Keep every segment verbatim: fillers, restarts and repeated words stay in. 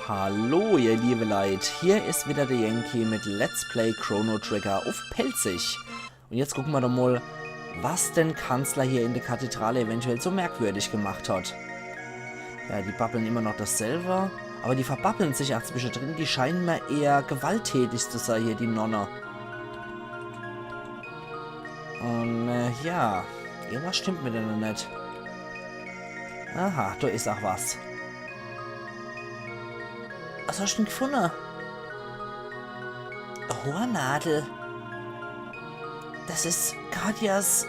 Hallo, ihr liebe Leit, hier is wieder der Yankee mit Let's Play Chrono Trigger uff Pälzisch. Un jetzt gucke mer doch mol, was den Kanzler hier in der Kathedrale eventuell so merkwürdig gemacht hat. Ja, die babbeln immer noch dasselbe, aber die verbabbeln sich ach zwischedrin, die scheinen mer eher gewalttätig zu sei hier, die Nonne. Un, äh, ja, irgendwas stimmt mit denne net. Aha, do is ach was. Was hast du denn gefunne? Hoornadel. Das is Kadias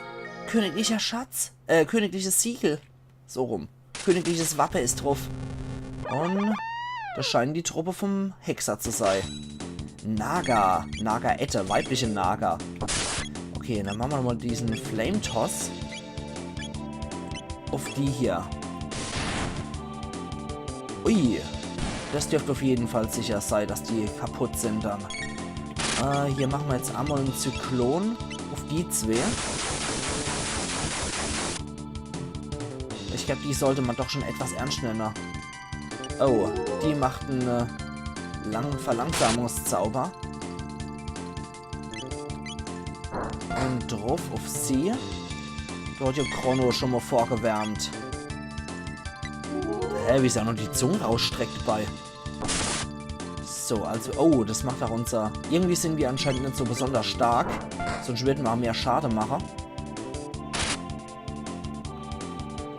königlicher Schatz, äh, königliches Siegel. So rum. Königliches Wappe is druff. Un das scheinen die Truppe vom Hexer zu sei. Naga. Naga-Ette, weibliche Naga. Okay, dann mache mer mol diesen Flame Toss. Uff die hier. Ui. Das dürft uff jeden Fall sicher sei, dass die kaputt sin dann. Äh, hier mache mer jetzt emol en Zyklon uff die zwee. Ich glaab, die sollt mer doch schon etwas ernst nemme. Oh, die macht en, äh, Lang-, Verlangsamungszauber. Un druff uff sie. Do hat jo Chrono schon mol vorgewärmt. Hä, wie se ach noch die Zung rausstreckt bei. So, also, oh, das macht ach unser... Irgendwie sin mer anscheinend net so besonders stark. Sonst würden mer ach mehr Schade mache.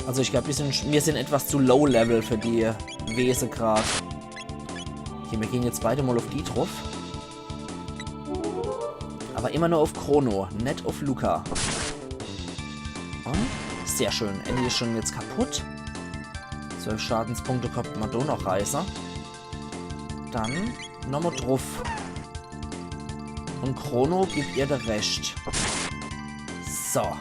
Also ich glaab, mir sin, mir sin etwas zu low level für die Wese grad. Okay, mir gehn jetzt beide mol uff die druff. Aber immer nur uff Chrono, net uff Lucca. Un? Sehr schön. Annie is schon jetzt kaputt. Zwölf Schadenspunkte könnt mer do noch reiße. Dann nochmol druff. Un Chrono gibt ihr de Rescht. So.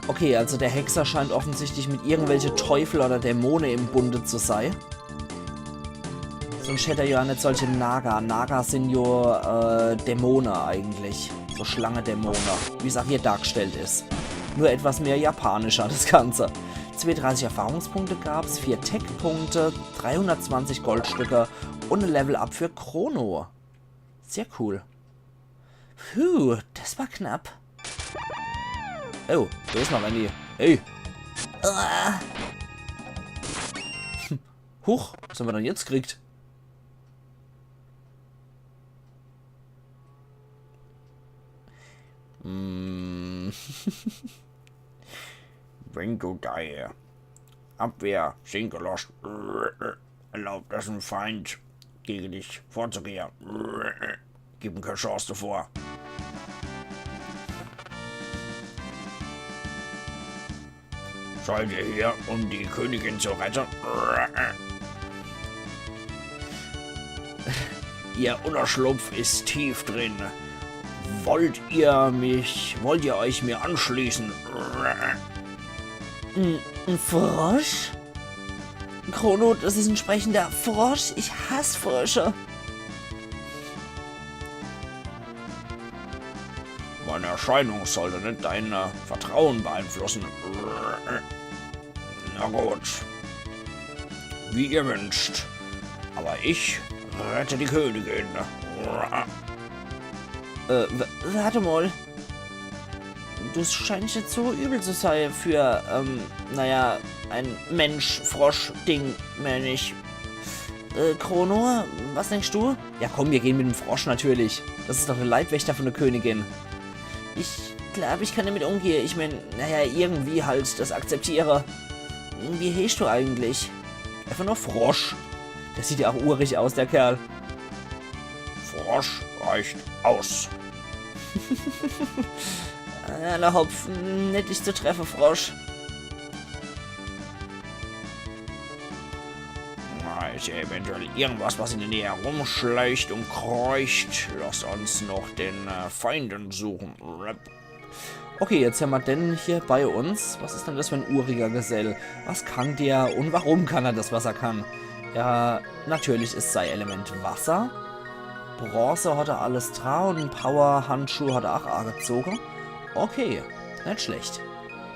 Okay, also der Hexer scheint offensichtlich mit irgendwelche Teufel oder Dämone im Bunde zu sei. Sonst hätt er jo net solche Naga. Naga sin jo, äh, Dämone eigentlich. So Schlange-Dämone. Wie's ach hier dargestellt is. Nur etwas mehr japanischer, das Ganze. Zwee dreißig Erfahrungspunkte gab's, vier Tech-Punkte, dreihundertzwanzig Goldstücke un e Level-Up für Chrono. Sehr cool. Puh, das war knapp. Oh, do is noch Annie. Hey. Ah. Huch, was hämmer dann jetzt gekriegt? Mm. Wenn du dei Abwehr sinke lässt, erlaubt es em Feind, gege dich vorzugehe. Gib em kä Chance davor. Seid ihr hier, um die Königin zu retten? Ihr Unterschlupf ist tief drin. Wollt ihr mich, wollt ihr euch mir anschließen? Ein, ein Frosch? Chrono, das ist ein sprechender Frosch. Ich hasse Frösche. Meine Erscheinung sollte nicht dein, äh, Vertrauen beeinflussen. Na gut. Wie ihr wünscht. Aber ich rette die Königin. Äh, w-, warte mal. Du scheinst jetzt so übel zu sein für, ähm, naja, ein Mensch-Frosch-Ding, mein ich. Äh, Chrono, was denkst du? Ja komm, wir gehen mit dem Frosch natürlich. Das ist doch der Leibwächter von der Königin. Ich glaub, ich kann damit umgehen. Ich mein, naja, irgendwie halt das akzeptiere. Wie heißt du eigentlich? Einfach nur Frosch. Der sieht ja auch urig aus, der Kerl. Frosch reicht aus. Alla hopp, nett dich zu treffen, Frosch. Na, ist ja eventuell irgendwas, was in der Nähe herumschleicht und kreucht. Lass uns noch den, äh, Feinden suchen. Okay, jetzt hämmer den hier bei uns. Was ist denn das für ein uriger Gesell? Was kann der und warum kann er das, was er kann? Ja, natürlich ist sein Element Wasser. Bronze hat er alles dra und en Power-Handschuh hat er auch angezogen. Okay, nicht schlecht.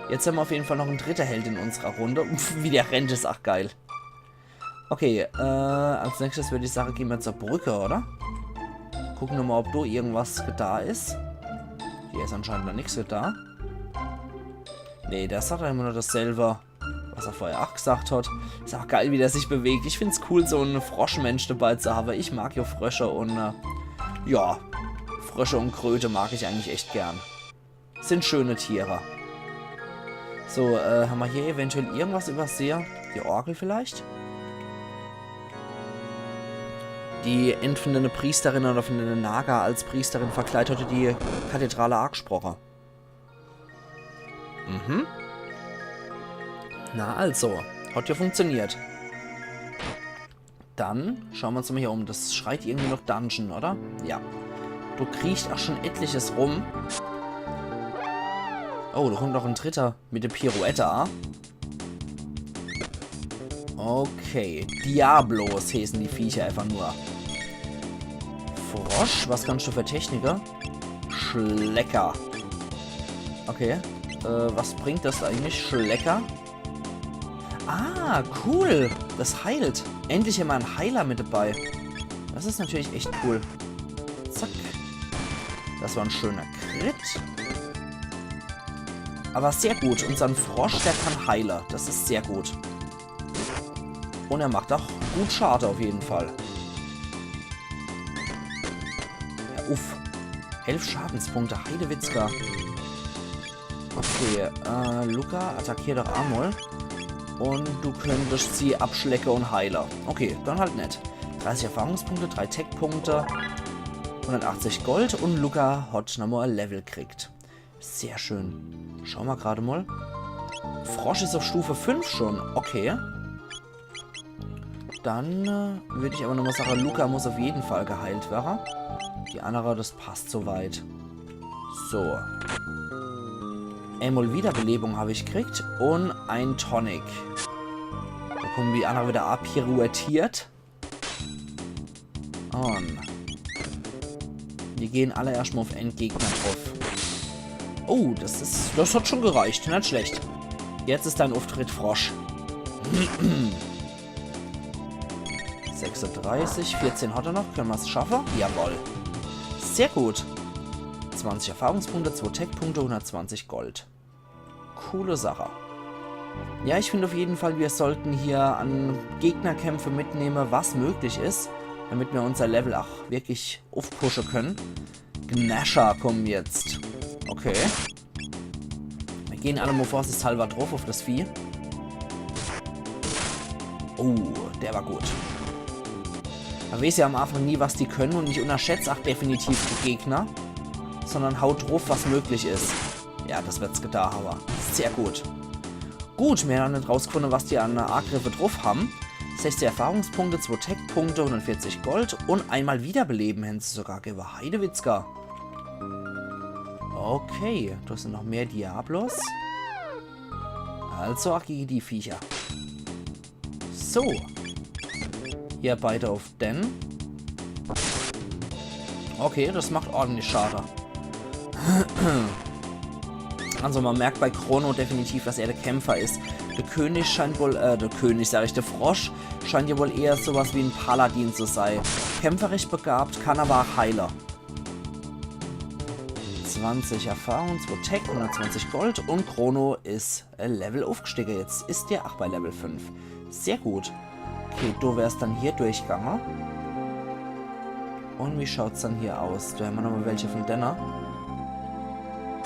Jetzt hämmer auf jeden Fall noch en dritte Held in unserer Runde. Uff, wie der rennt, ist auch geil. Okay, äh, als nächstes würd ich sage, gehn mer zur Brück, oder? Gucke mer mol, ob do irgendwas gedaa is. Hier is anscheinend noch nix gedaa. Nee, der sagt immer nur dasselbe, was er vorher ach gesagt hat. Is ach geil, wie der sich bewegt. Ich find's cool, so en Froschmensch dabei zu hawwe. Ich mag jo Frösche un, äh, ja, Frösche un Kröte mag ich eigentlich echt gern. Sin schöne Tiere. So, äh, hammer hier eventuell irgendwas übersehe? Die Orgel vielleicht? Die entweder e Priesterin oder vun de Naga als Priesterin verkleidt hat die Kathedrale agesproche. Mhm. Na also, hat jo funktioniert. Dann schaue mer uns mol hier um. Das schreit irgendwie noch Dungeon, oder? Ja. Do kriecht ach schon etliches rum. Oh, do kommt noch en dritter mit de Pirouette, ah. Okay, Diablos heeßen die Viecher einfach nur. Frosch, was kannst du für Technike? Schlecker. Okay, äh, was bringt das eigentlich? Schlecker? Ah, cool. Das heilt. Endlich immer en Heiler mit dabei. Das is natürlich echt cool. Zack. Das war en schöner Crit. Aber sehr gut. Unsern Frosch, der kann heile. Das is sehr gut. Un er macht ach gut Schade auf jeden Fall. Ja, uff. Elf Schadenspunkte, Heidewitzka. Okay, äh, Lucca, attackier doch emol. Un du könntest sie abschlecke un heile. Okay, dann halt net. Dreißig Erfahrungspunkte, drei Tech-Punkte, hundertachtzig Gold un Lucca hat nochmol e Level kriegt. Sehr schön. Schaue mer grad mol. Frosch is auf Stufe fünf schon. Okay. Dann, äh, würd ich aber nochmol sage, Lucca muss auf jeden Fall geheilt werre. Die annere, das passt soweit. So. Emol Wiederbelebung hab ich kriegt un en Tonic. Do kommen die annere wieder abpirouettiert. Un mir gehn alle erscht mol auf en Gegner drauf. Oh, das is, das hat schon gereicht. Net schlecht. Jetzt is dein Auftritt, Frosch. Sechsunddreißig, vierzehn hat er noch. Könne mer's schaffe? Jawohl. Sehr gut. Zwanzig Erfahrungspunkte, zwei Tech-Punkte, hundertzwanzig Gold. Coole Sache. Ja, ich find auf jeden Fall, mir sollten hier an Gegnerkämpfe mitnehme, was möglich is, damit mir unser Level ach wirklich aufpushe könne. Gnasher kommen jetzt. Okay. Mir gehn alle mol vorsichtshalber drauf auf das Vieh. Oh, der war gut. Mer weeß ja am Anfang nie, was die könne, un ich unterschätz ach definitiv die Gegner, sondern hau drauf, was möglich is. Ja, das werd's getan hawwe. Sehr gut. Gut, mir hän net rausgefunde, was die an Angriffe drauf hän. Sechzig Erfahrungspunkte, zwei Tech-Punkte, hundertvierzig Gold un einmal Wiederbeleben hän se sogar gewwe. Heidewitzka. Okay, do sin noch mehr Diablos. Also ach gege die Viecher. So. Hier beide auf den. Okay, das macht ordentlich Schade. Also man merkt bei Chrono definitiv, dass er der Kämpfer is. Der König scheint wohl, äh, der König, sag ich, der Frosch scheint ja wohl eher sowas wie en Paladin zu sei. Kämpferisch begabt, kann aber ach heile. Zwanzig Erfahrung, zwei Tech, hundertzwanzig Gold un Chrono is e Level aufgestiege. Jetzt is der ach bei Level fünf. Sehr gut. Okay, do wär's dann hier durchgange. Un wie schaut's dann hier aus? Do hämmer nochmol welche von denne.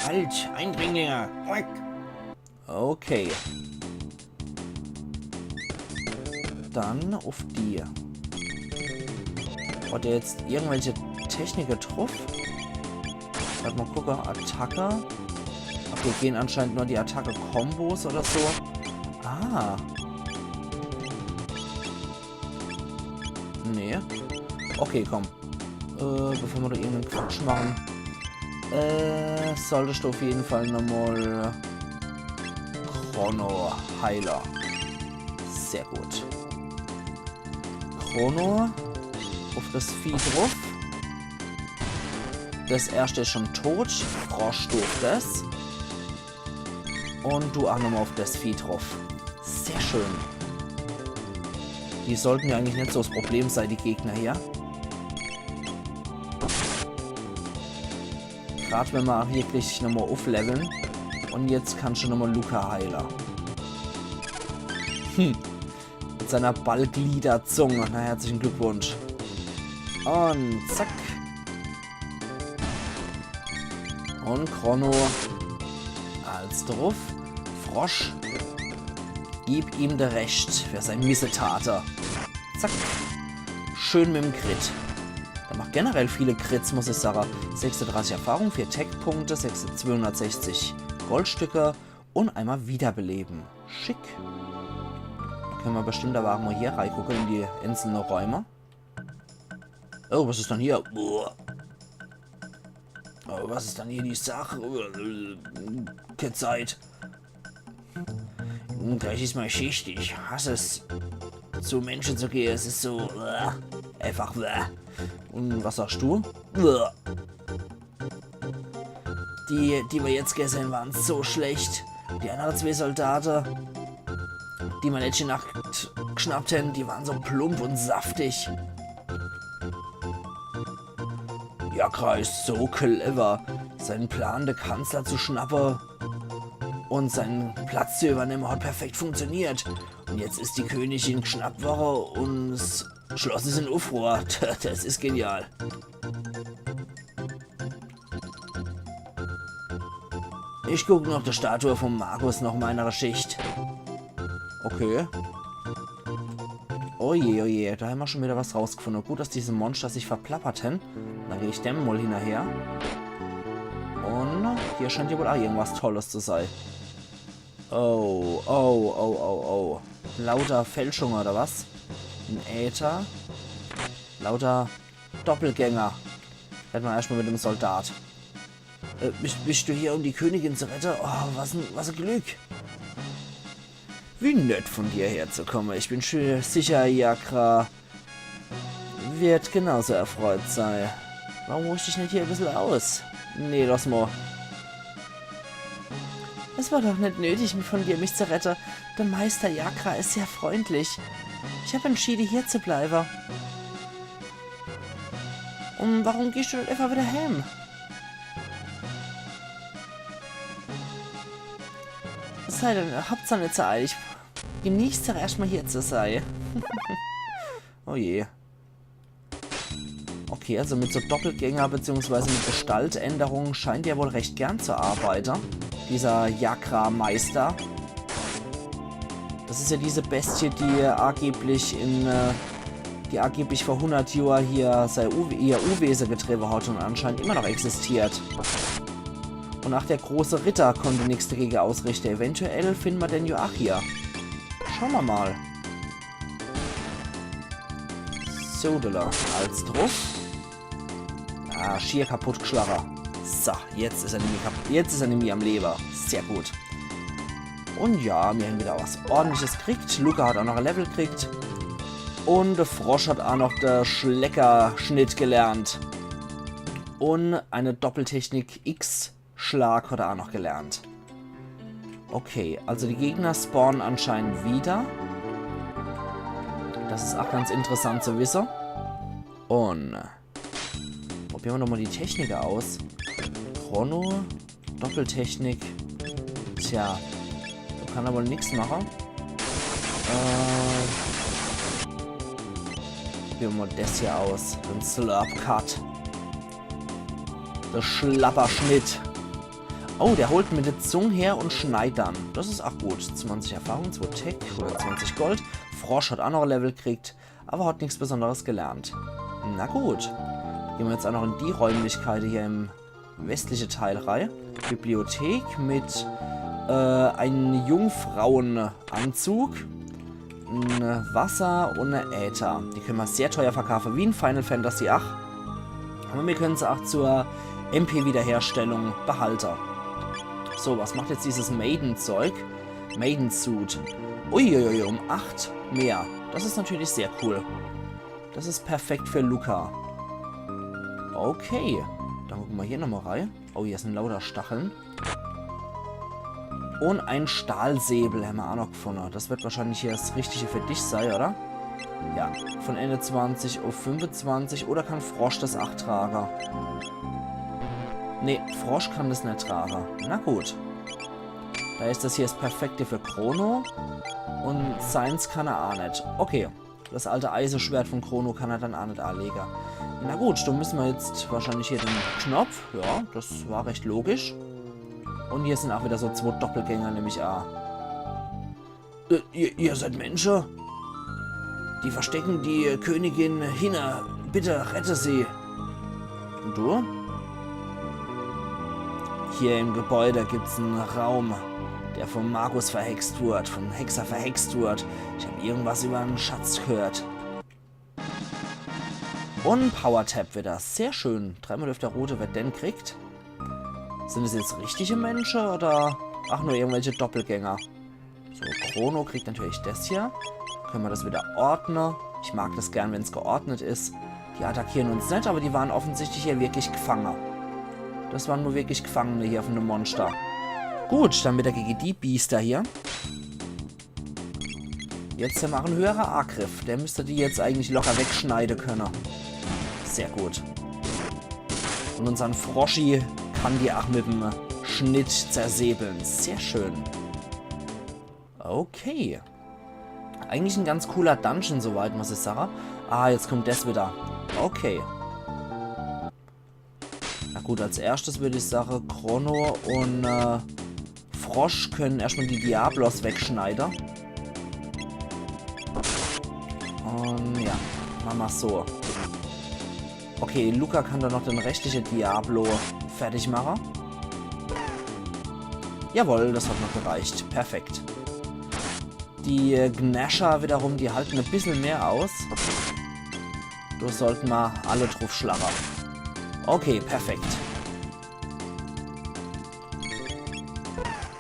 Halt, Eindringlinge! Weg! Okay. Dann auf die. Hat er jetzt irgendwelche Technike drauf? Wart mol gucke. Attacke. Okay, gehen anscheinend nur die Attacke-Kombos oder so. Ah. Nee. Okay, komm. Äh, bevor mer do irgenden Quatsch mache, äh, solltest du auf jeden Fall nochmol Chrono heile. Sehr gut. Chrono auf das Vieh drauf. Das erste is schon tot. Frosch auf das. Un du ach nochmol auf das Vieh drauf. Sehr schön. Die sollten ja eigentlich net so 's Problem sei, die Gegner hier. Grad wenn mer wirklich nochmol uffleveln. Un jetzt kannsch du nochmol Lucca heile. Hm. Mit seiner Ballgliederzung. Na, herzlichen Glückwunsch. Un zack. Un Chrono. Als druff. Frosch. Gib ihm de Recht für sei Missetate. Zack. Schön mit'm Crit. Der macht generell viele Crits, muss ich sage. Sechsunddreißig Erfahrung, vier Tech-Punkte, sechs, zweihundertsechzig Goldstücke un einmal Wiederbeleben. Schick. Könne mer bestimmt awwer ach mol hier reigucke in die einzelne Räume. Oh, was is dann hier? Uah. Oh, was is dann hier die Sach? Uah, kä Zeit. Hm, gleich is mei Schicht. Ich hass es, zu Mensche zu gehe. Es is so, uah, einfach, uah. Un was sagsch du? Uah. Die, die mer jetzt gesehn, ware so schlecht. Die annere zwee Soldate, die mer letschte Nacht gschnappt hen, die ware so plump un saftig. Jakra is so clever. Sein Plan, de Kanzler zu schnappe un seinen Platz zu iwwernemme, hat perfekt funktioniert. Un jetzt is die Königin gschnappt worre un 's Schloss is in Uffruhr. Des is genial. Ich guck noch die Statue vom Magus noch in meiner Schicht. Okay. Oje, oje, do hämmer schun widder was rausgfunne. Gut, dass diese Monster sich verplappert hen. Dann geh ich dem mol hinnerher. Un hier scheint jo wohl ach irgendwas Tolles zu sei. Oh, oh, oh, oh, oh. Lauter Fälschunge oder was? En Äther. Lauter Doppelgänger. Redd mer erscht mol mit dem Soldat. Äh, bisch, bisch du hier, um die Königin zu rette? Oh, was en, was en Glück. Wie nett von dir herzukomme. Ich bin schö-, sicher, Jakra wird genauso erfreut sei. Warum ruhsch dich net hier e bissel aus? Nee, lass mol. Es war doch net nötig, von dir mich zu rette. De Meister Jakra is sehr freundlich. Ich hab entschiede, hier zu bleibe. Un warum gehsch du net einfach widder hem? Sei denn, hab's doch net so eilig. Genießt's doch erscht mol hier zu sei. Oh je. Okay, also mit so Doppelgänger beziehungsweise mit Gestaltänderung scheint er wohl recht gern zu arbeite. Dieser Jakra-Meister. Des is jo diese Bestie, die angeblich in, äh, die angeblich vor hundert Johr hier sei Uwe-, ihr Uwese getriebe hat un anscheinend immer noch existiert. Un ach de große Ritter konnt nix dagege ausrichte. Eventuell finne mer den jo ach hier. Schaue mer mol. So, do, als druff. Ah, schier kaputt gschlage. So, jetzt is er nimmi kap-, jetzt is er nimmi am Lewe. Sehr gut. Un ja, mir hän widder was Ordentliches kriegt. Lucca hat ach noch e Level kriegt. Un de Frosch hat ach noch de Schleckerschnitt gelernt. Un e Doppeltechnik X Schlag hat er ach noch gelernt. Okay, also die Gegner spawnen anscheinend widder. Des is ach ganz interessant zu wisse. Un probiere mer doch mol die Technik aus. Chrono, Doppeltechnik. Tja, do kann er wohl nix mache. Äh, probiere mer mol des hier aus. En Slurp Cut. De Schlapperschnitt. Oh, der holt mit de Zung her un schneidt dann. Des is ach gut. Zwanzig Erfahrung, zwei Tech, hundertzwanzig Gold. Frosch hat ach noch e Level kriegt, awwer hat nix Besonderes gelernt. Na gut. Gehn mer jetzt ach noch in die Räumlichkeite hier im westliche Teil rei. Bibliothek mit, äh, en Jungfrauenanzug. En Wasser un en Äther. Die kenne mer sehr teuer verkaafe, wie in Final Fantasy acht. Awwer mir kenne se ach zur M P-Wiederherstellung behalte. So, was macht jetzt dieses Maiden-Zeug? Maiden-Suit. Uiuiui, um acht mehr. Des is natürlich sehr cool. Des is perfekt für Lucca. Okay, dann gucke mer hier nochmol rei. Oh, hier sin lauter Stacheln. Un en Stahlsäbel hämmer ach noch gfunne. Des werd wahrscheinlich hier des Richtige für dich sei, oder? Ja, von eenunzwanzig uff fünfunzwanzig. Oder kann Frosch das ach trage? Nee, Frosch kann das net trage. Na gut. Da is das hier das Perfekte für Chrono. Und seins kann er ach net. Okay. Das alte Eiseschwert von Chrono kann er dann ach net anlege. Na gut, dann müsse mer jetzt wahrscheinlich hier den Knopf. Ja, das war recht logisch. Und hier sind ach wieder so zwo Doppelgänger, nemm ich a. Äh, ihr, ihr seid Mensche? Die verstecken die Königin hinne. Bitte rette sie. Und du? Hier im Gebäude gibt's en Raum, der vom Magus verhext wurd, vom Hexer verhext wurd. Ich hab irgendwas über en Schatz gehört. Und Power Tap wieder. Sehr schön. Dreimal uff der Route, wer den kriegt. Sind es jetzt richtige Mensche oder ach nur irgendwelche Doppelgänger? So, Chrono kriegt natürlich das hier. Können mer das wieder ordne. Ich mag das gern, wenn's geordnet is. Die attackieren uns net, aber die waren offensichtlich hier wirklich Gefange. Das waren nur wirklich Gefangene hier von dem Monster. Gut, dann wieder gege die Biester hier. Jetzt hämmer ach en höhere Agriff. Der müsst die jetzt eigentlich locker wegschneide könne. Sehr gut. Und unsern Froschi kann die ach mit'm Schnitt zersäbeln. Sehr schön. Okay. Eigentlich en ganz cooler Dungeon soweit, muss ich sage. Ah, jetzt kommt das wieder. Okay. Na gut, als erschtes würd ich sage, Chrono und, äh, Frosch können erschmal die Diablos wegschneide. Und ja, mache mer so. Okay, Lucca kann dann noch den restliche Diablo fertig mache. Jawohl, das hat noch gereicht. Perfekt. Die, äh, Gnasher wiederum, die halten e bissel mehr aus. Do sollte mer alle druff schlage. Okay, perfekt.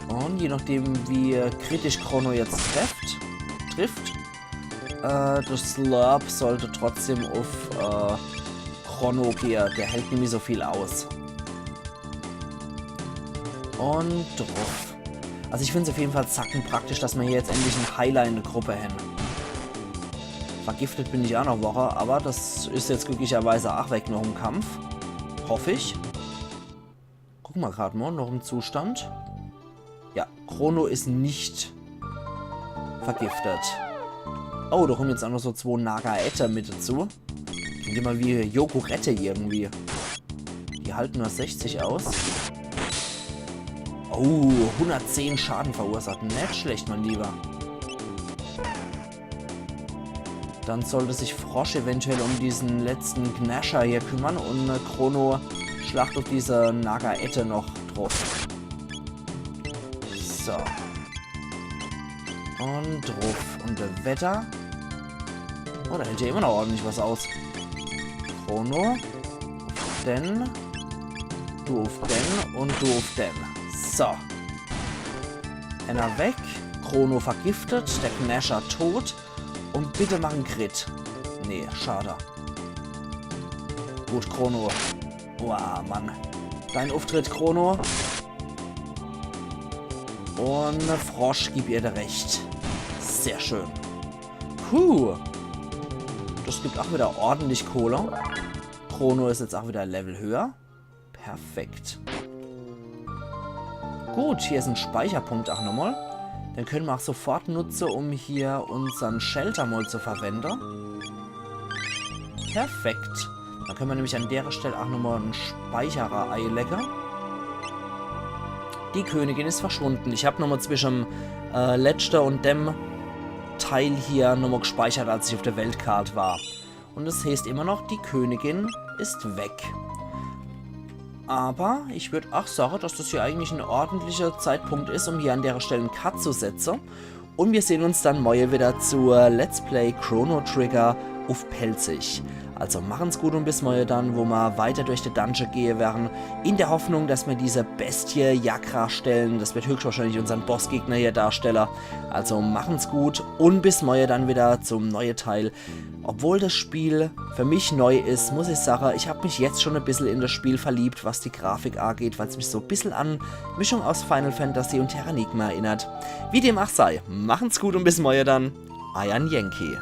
Und je nachdem, wie kritisch Chrono jetzt trifft, trifft, äh, das Slurp sollte trotzdem uff, äh, Chrono gehe. Der hält nämlich so viel aus. Und druff. Also ich find's uff jeden Fall sacken praktisch, dass mer hier jetzt endlich en Heiler in der Gruppe hän. Vergiftet bin ich ach noch Woche, aber das is jetzt glücklicherweise ach weg noch im Kampf. Hoff ich. Gucke mer grad mal noch im Zustand. Ja, Chrono is net vergiftet. Oh, do kommen jetzt ach noch so zwo Naga-Ette mit dazu. Klingt immer wie Yogurette irgendwie. Die halten nur sechzig aus. Oh, hundertzehn Schaden verursacht. Net schlecht, mein Lieber. Dann sollte sich Frosch eventuell um diesen letzten Gnasher hier kümmern und, äh, Chrono schlacht uff diese Naga-Ette noch druff. So. Und druff. Und weiter. Oh, der hält ja immer noch ordentlich was aus. Chrono. Den. Du uff den und du uff den. So. Einer weg. Chrono vergiftet. Der Gnasher tot. Und bitte mach en Crit. Nee, schade. Gut, Chrono. Boah, Mann. Dein Ufftritt, Chrono. Und Frosch, gib ihr recht. Sehr schön. Puh. Das gibt ach wieder ordentlich Kohle. Chrono is jetzt ach wieder e Level höher. Perfekt. Gut, hier is en Speicherpunkt ach nochmal. Den könne mer ach sofort nutze, um hier unsern Shelter mal zu verwende. Perfekt. Dann könne mer nämlich an dere Stell ach nochmal en Speicherer eilegge. Die Königin is verschwunden. Ich hab nochmal zwischem, äh, letschte und dem Teil hier nochmal gespeichert, als ich uff der Weltkart war. Und es heißt immer noch, die Königin ist weg. Aber ich würd ach sage, dass das hier eigentlich en ordentlicher Zeitpunkt is, um hier an dere Stell en Cut zu setze. Und wir sehen uns dann morje wieder zur Let's Play Chrono Trigger uff Pälzisch. Also machen's gut und bis morje dann, wo mer weiter durch de Dungeon gehe werre, in der Hoffnung, dass mer diese Bestie Jagra stellen. Das wird höchstwahrscheinlich unsern Bossgegner hier darstelle. Also machen's gut und bis morje dann wieder zum neue Teil. Obwohl das Spiel für mich neu is, muss ich sage, ich hab mich jetzt schon e bissel in das Spiel verliebt, was die Grafik ageht, weil's mich so e bissel an Mischung aus Final Fantasy und Terranigma erinnert. Wie dem ach sei, machen's gut und bis morje dann. Eier Yankee.